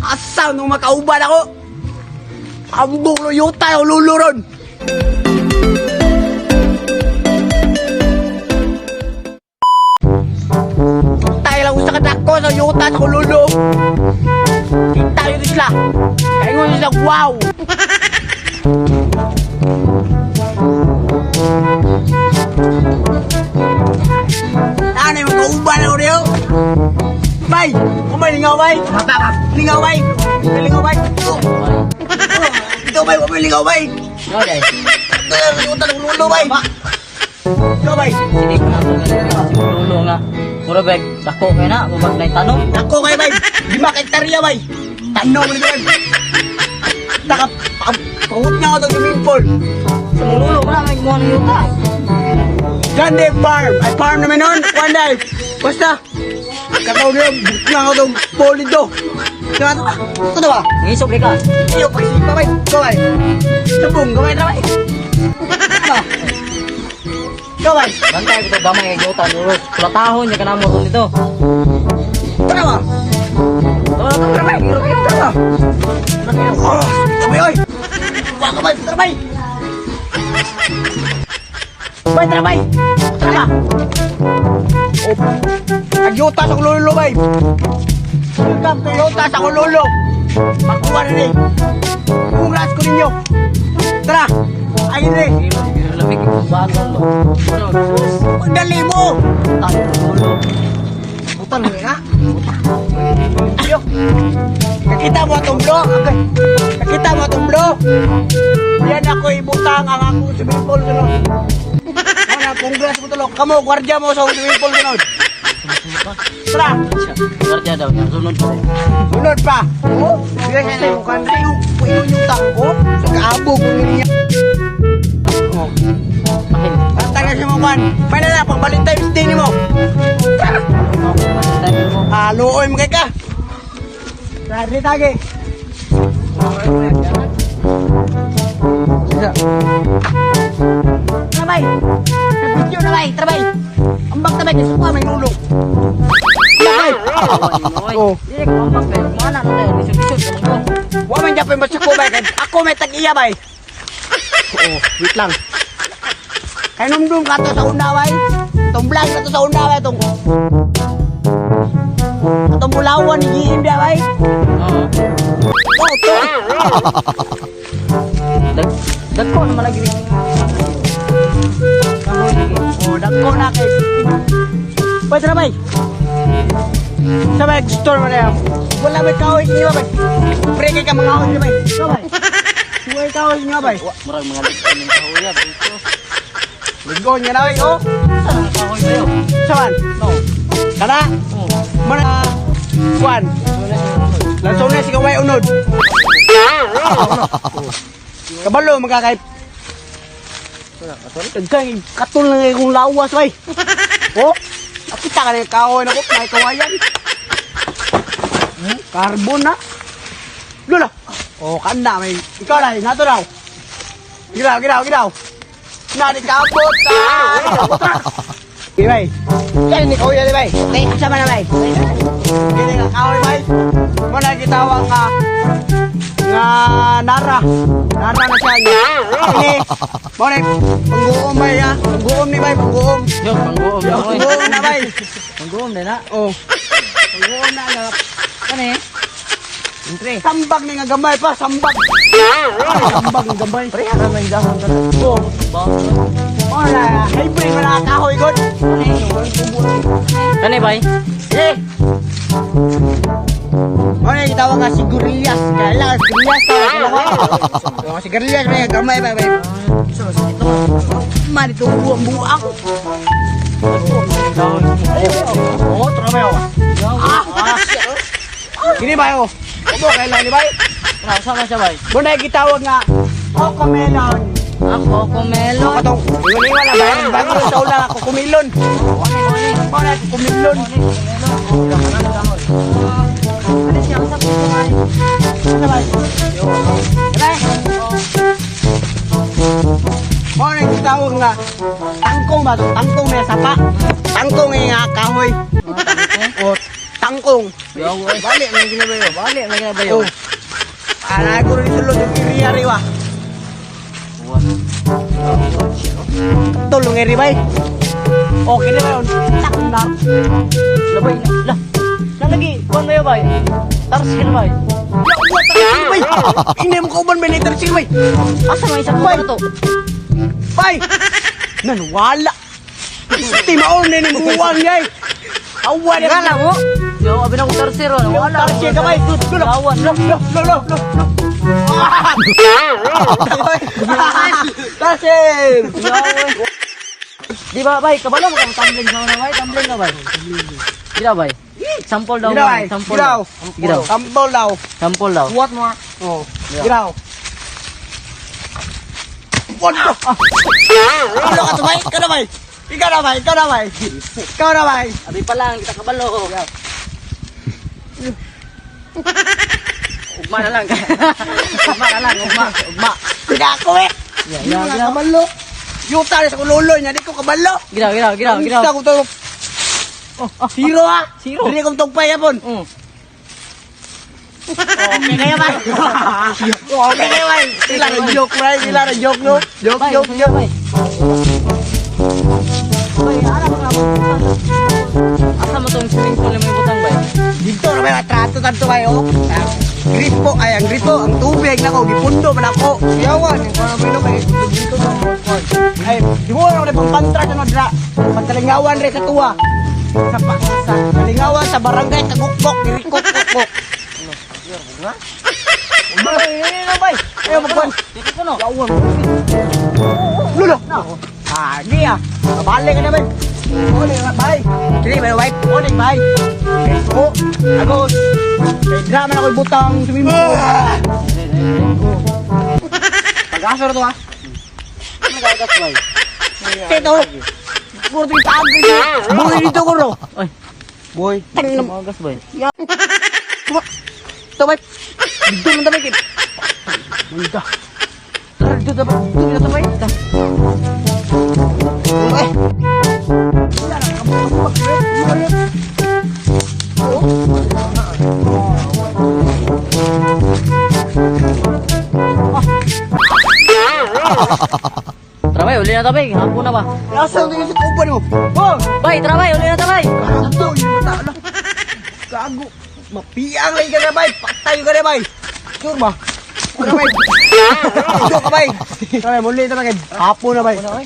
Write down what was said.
Asa nung makauban ako? Ambong lo yuta o luluron. Tayo lang usa ka dako sa yuta sa kululo. Kita yun sila. Kaya ngon sila, wow! Ano yung kauban ako niyo? Bay! Kumay, lingaw, bay! Lingaw, bay! Lingaw, bay! Oh. Ito, bay! Kumay, lingaw, bay! No, dai. Ito yung yuta ng lulo, bay! Ito, bay! Sige ko na ito siguro lulo nga. Mura bag, dako kay na, mabag na tanong. Ako kayo, bay! 5 hektarya, bay! Tanong mo nito, bay! Taka, pahut nga ako itong swimming pool. Sa mong lulo ko na, may gumawa ng yuta. Grande farm! Ay, farm naman nun! One day! Basta! Kakaw nila, but nga ako itong pool dito. Diba ito ba? Ito na ba? Ngisog di ka. Iyo, pagsipa, bay! Ikaw, bay! Sabong, gamay na, bay! Ba? Ikaw, bay! Bantay ko to gamay kay yuta lulo. Kulatahon niya ka na mo dito. Ito na ba? Tara, Tara, bay! Tara ba? Oh, tara, bay, oy! Wag ka, bay! Tara, bay! Bay, tara, bay! Tara ba? Oh, agyuta sa kulolo, bay! Welcome to Yuta sa kulolo! Pakuha na ni! Congrats ko ninyo! Tara! Ayun ni! Lamig bagal lo. Pagdali mo! Tayo lulo. Butan mo na! Ayo! Nakita mo atong bro? Okay. Nakita mo atong bro? Yan ako ibutang ang akong swimming pool sunod. Ano, congrats mo tulog. Kamo, gwardiya mo sa swimming pool sunod. Tara! Gwardiya daw niya, sunod pa. Sunod pa! Oh, sige sa yung country, yung puno yung tangko. Sa kaabog, kung niya. Oh. Pahin. Ang tagal siya mo, Juan. May na lang, pang Valentine's Day ni mo. Tara! Tayo mo. Ah, luoy mo kay ka. Tara, tage. Trabay! Sa video na bay, trabay! Ambak tabay, kasi ko may nulog. Bay! Oh. Dili ko ambak pero mana na tayo, lisod-lisod ka mo. Wa man japay masuko bay, kay ako may tag-iya bay. Oo, wait lang. Kay numdum ka to sa una bay. Tumblang ka to sa una bay tong. Atong bulawan ni giim dia bay. Oo. Oh, to. Dag dagko naman lagi ni. Kahoy lagi. Oh, dagko na kay. Bay tara bay. Sa bay store man na. Wala may kahoy niyo bay. Pre kay ka mga kahoy niyo bay. Ikaw bay. Suway kahoy niyo bay. Wa murag mga ligtan ng kahoy ya dito. Linggo niya na bay oh. Sa ang kahoy bayo? Saman. No. Kana. Oh. Mana Kwan. Lansones ikaw may unod. Kabalo magkakay. Dagkang katul na kong lawas bay. Oh, akita ka na yung kahoy na ko, may kawayan. Carbon na. Lula. Oh, kanda may ikaw na, nato daw. Giraw, giraw, giraw. Nani kapot ta. Di bay. Yan ni kahoy di bay. Asa man na bay. Kini nga kahoy bay. Mo na gitawag nga nga nara. Nara na siya niya. Ini mo na pangguom bay ha. Pangguom ni bay, pangguom. Yo, pangguom na oy. Pangguom na bay. Pangguom na na. Oh. Pangguom na na. Kani? Entre. Sambag ni nga gamay pa, sambag. Ay, sambag ng gamay. Pre, ara may dahon ka. Oh. Ba. Mo na hybrid mo na kahoy god. Kani bay? Eh. Mo na gitawag nga sigurilyas. Kailangan sigurilyas tawag kailangan. Oh, sigurilyas may gamay bay bay. So, ito. Man ito buang buang. Dahon. Oh, tara ba Ah. Kini ba oh? Obo kailan ni bay? Tara, sama siya bay. Mo na gitawag nga Cocomelon. Ako kumelon. Ako tong ingon-ingon na bay, bago sa ulang ako kumilon. Mo na kumilon. Ano siya sa bay? Ano bay? Bay. Mo na gitawag nga tangkong ba to? Tangkong na sapa. Tangkong nga kahoy. O kangkong. Yaw, ay. Bali, may ginabayo. Bali, may ginabayo. Oh. Ana ko rin sulod yung area riwa. Tulong area bay. Okay na ba yun? Takna. Labay, la. Nalagi, kuan mayo bay. Tarsil bay. Yawa tarsil bay. Hindi mo kauban bay ni tarsil bay. Asa may isang Bay. na to? Bay. Nanwala. Isti maon na ni buwang yay. Awa na. Ngala mo? Yo, abi na ko tarsil ron. Wala. Tarsil ka bay. Lulo. Lawan. Lo lo lo lo lo. Tarsil. Di ba bay, kabalo mo kang tumbling sa una bay, tumbling ka bay. Gila bay. Sample daw Ginaw bay, ay. sample. Ginaw. daw. Ginaw. Tambol daw. Sample daw. Buhat mo ah. Oh. Ginaw. What the? Ano ka tumay? Ikaw na bay. Ikaw na bay. Ikaw na bay. Ikaw na bay. Abi pa lang kita kabalo. Ugma na lang. Ugma na lang, ugma, ugma. Pinako eh. Ya, Hindi ya, nga ginaw. kabalo. Yuta na sa kulolo niya. Di ko kabalo. Ginaw, ginaw, ginaw, ginaw. Gusto ko to. Oh, ah. Zero ah. Zero. Dili kong tugpay yapon. Okay na yan bay. Okay na yan bay. Sila na joke bay. Sila na joke no. Joke, Bay, joke, joke. bay. Bay, ara ka mo. Asa mo tong swimming pool mo ibutang bay? Dito na may atrato tanto kayo. Gripo ay ang gripo, ang tubig nako gipundo man ako. Yawan, para may no kay dito na. Ay, di mo na pang pantra sa nodra. Pagkalingawan re sa tuwa. Sa pa, sa kalingawan sa barangay Tagukbok, Girikok Kukok. Bay, ini na bay. Ayo magkuan. Dito ko no. Yawan. Lulo. Ah, di ah. Balik ka na bay. Balik na bay. Dili bay, bay. Balik bay. Oh, agos. Kay drama na ko'y butang swimming pool. Pag-asar to ah. Ano gagas bay? Tito. Puro yung tago niya. Buhay dito ko ro. Ay, Boy. Tangin ano gagas bay? Ito bay. Dito man tabay kay. Manda. Tara dito tabay. Dito na tabay. Ay. Wala na kabuk. Tara bay, uli na ta bay. Hapon na ba? Asa ang tingin sa kupan mo? Oh! Bay, tara bay, uli na ta bay. Gago, yun ba tao? Gago. Mapiang lagi ka na bay. Patay ka na bay. Sure ba? Sure bay. Sure ka bay. Tara, muli ito na kay. Hapon na bay. Ano ay?